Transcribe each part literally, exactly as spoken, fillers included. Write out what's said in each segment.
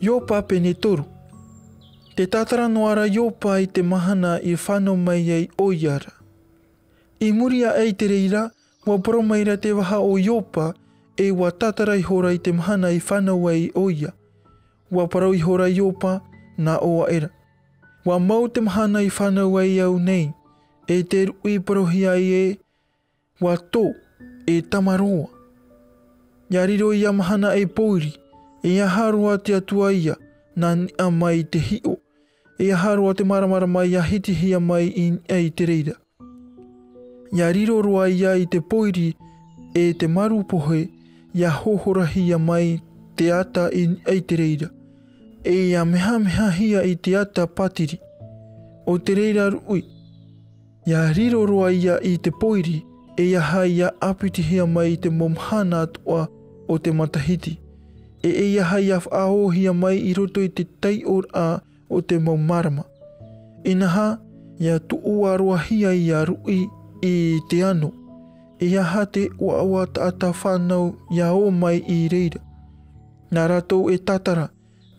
Ioba pene toru. Tē tātara noa ra Ioba i te mahana i fānau mai ai ʻoia ra. I muri aʻe i te reira, ʻua parau maira te vaha o Ioba, ʻe ʻua tātara ihora i te mahana i fānau ai ʻoia. ʻUa parau ihora Ioba, nā ʻō aʻera. ʻUa mau te mahana i fānau ai au nei, ʻe te ruʻi parauhia ai ē, ʻua tō, ʻe tamaroa. ʻIa riro ia mahana ei pōiri, ʻeiaha roa te Atua ia, nā niʻa mai i te hiʻo. ʻEiaha roa te māramarama ʻia hitihia mai i niʻa i te reira. ʻIa riro roa ia i te pōiri, ʻe te maru pohe, ʻia hohorahia mai te ata i niʻa i te reira. ʻE ʻia mehamehahia i te ata pātiri. ʻO te reira ruʻi. ʻIa riro roa ia i te pōiri, ʻeiaha ʻia ʻāpitihia mai i te mau mahana atoʻa o te matahiti. ʻE ʻeiaha ʻia faʻaōhia mai i roto i te taiʻoraʻa o te mau marama. Inaha, ʻia tuʻuaroahia ia ruʻi i te ano. ʻEiaha te ʻoaʻoa taʻata fānau ʻia ō mai i reira. Nā rātou e tātara,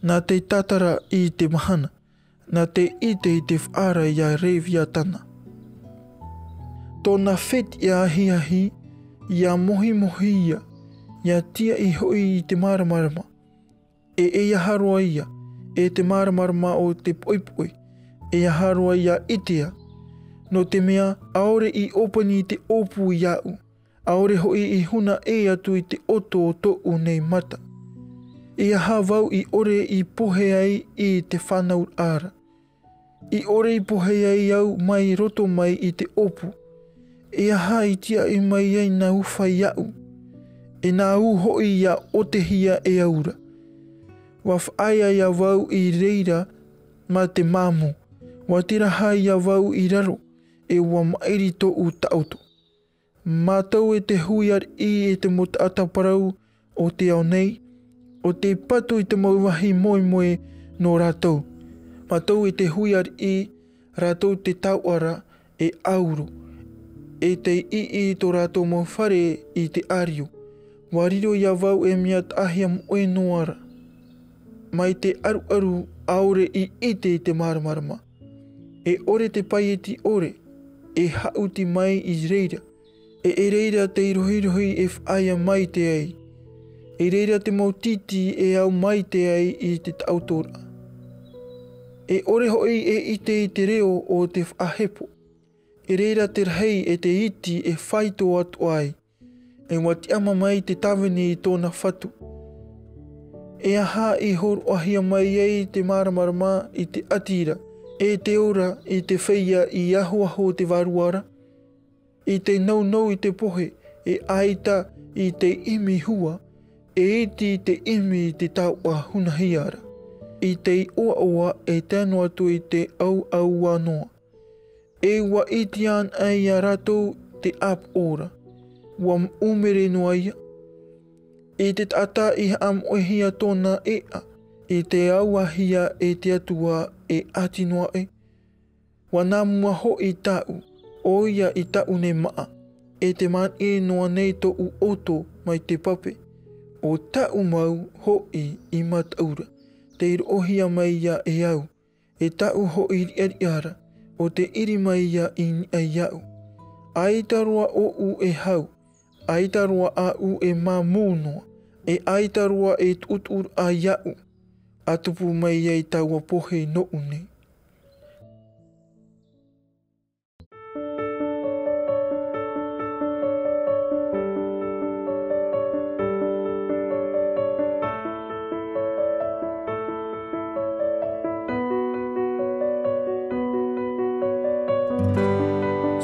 nā te tātara i te mahana. Nā te ʻite i te faʻaara ia Reviatana. Tōna fetiʻa ahiahi, ʻia mohimohi ia, ʻia tiaʻi hoʻi i te māramarama. ʻE ʻeiaha roa ia, ʻe te māramarama o te poʻipoʻi, ʻeiaha roa ʻia ʻitea. Nō te mea, ʻaore i ʻōpani te ʻōpū iāʻu, ʻaore hoʻi i huna ʻē atu i te ʻoto o tōʻu nei mata. ʻEiaha vau i ʻore i pohe ai i te fānauraʻa ra. I ʻore i pohe ai au mai roto mai i te ʻōpū. ʻEiaha i tiaʻi mai ai nā ufa iāʻu. ʻE nā ū hoʻi ʻia ʻotehia e au ra. ʻUa faʻaea ia vau i reira mā te māmū. ʻUa tīraha ia vau i raro, ʻe ʻua maʻiri tōʻu taʻoto. Mātou e te hui ariʻi e te mau taʻata parau o te ao nei, ʻo tei patu i te mau vāhi moemoe nō rātou. Mātou e te hui ariʻi, rātou te taoʻa ra e ʻauro, ʻe tei ʻiʻi i tō rātou mau fare i te ʻārio. ʻUa riro ia vau e mea taʻahia moʻe noa ra. Mai te ʻaruʻaru ʻaore i ʻite i te māramarama. E ʻore te paieti ʻore, e haʻuti mai i reira. ʻE e reira te irohirohi e faʻaea mai te ai. E reira te mau tītī e au mai te ai i te taʻotoraʻa. E ʻore hoʻi e ʻite i te reo o te faʻahepo. E reira te rahi e te iti e faito atu ai. E ʻua tiʻamā mai te tāvini i tōna fatu. E aha i hōroʻahia mai ai te māramarama i te ʻati ra, e te ora i te feiā i ahoaho te vārua ra, i te nounou i te pohe, e ʻaita i te ʻimi hua, e iti i te ʻimi i te taoʻa hunahia ra, i te ʻoaʻoa e tae noa atu i te ʻauʻaua noa. E ʻua ʻite anaʻe ia rātou te ʻāpoʻo ra, ʻua ʻumere noa ia. I te taʻata i haʻamoʻehia tōna ʻēʻa, i te auahia e te Atua e ʻati noa aʻe. ʻUa nā mua hoʻi tāʻu, ʻoia i tāʻu nei māʻa, e te maniʻi noa nei tōʻu ʻoto mai te pape. ʻO tāʻu mau hoʻi i mataʻu ra, tei roʻohia mai ia e au, e tāʻu hoʻi riʻariʻa ra, ʻo tei ʻiri mai ia i niʻa iāʻu. ʻAita roa ʻoʻu e hau, ʻaita roa āʻu e māmū noa, e ʻaita roa e tuʻutuʻuraʻa iāʻu, ʻa tupu mai ai taua pohe nōʻu nei.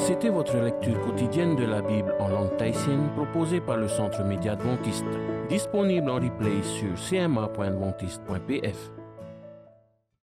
C'était votre lecture quotidienne de la Bible en langue tahitienne proposée par le Centre Média Adventiste, disponible en replay sur C M A point adventiste point P F.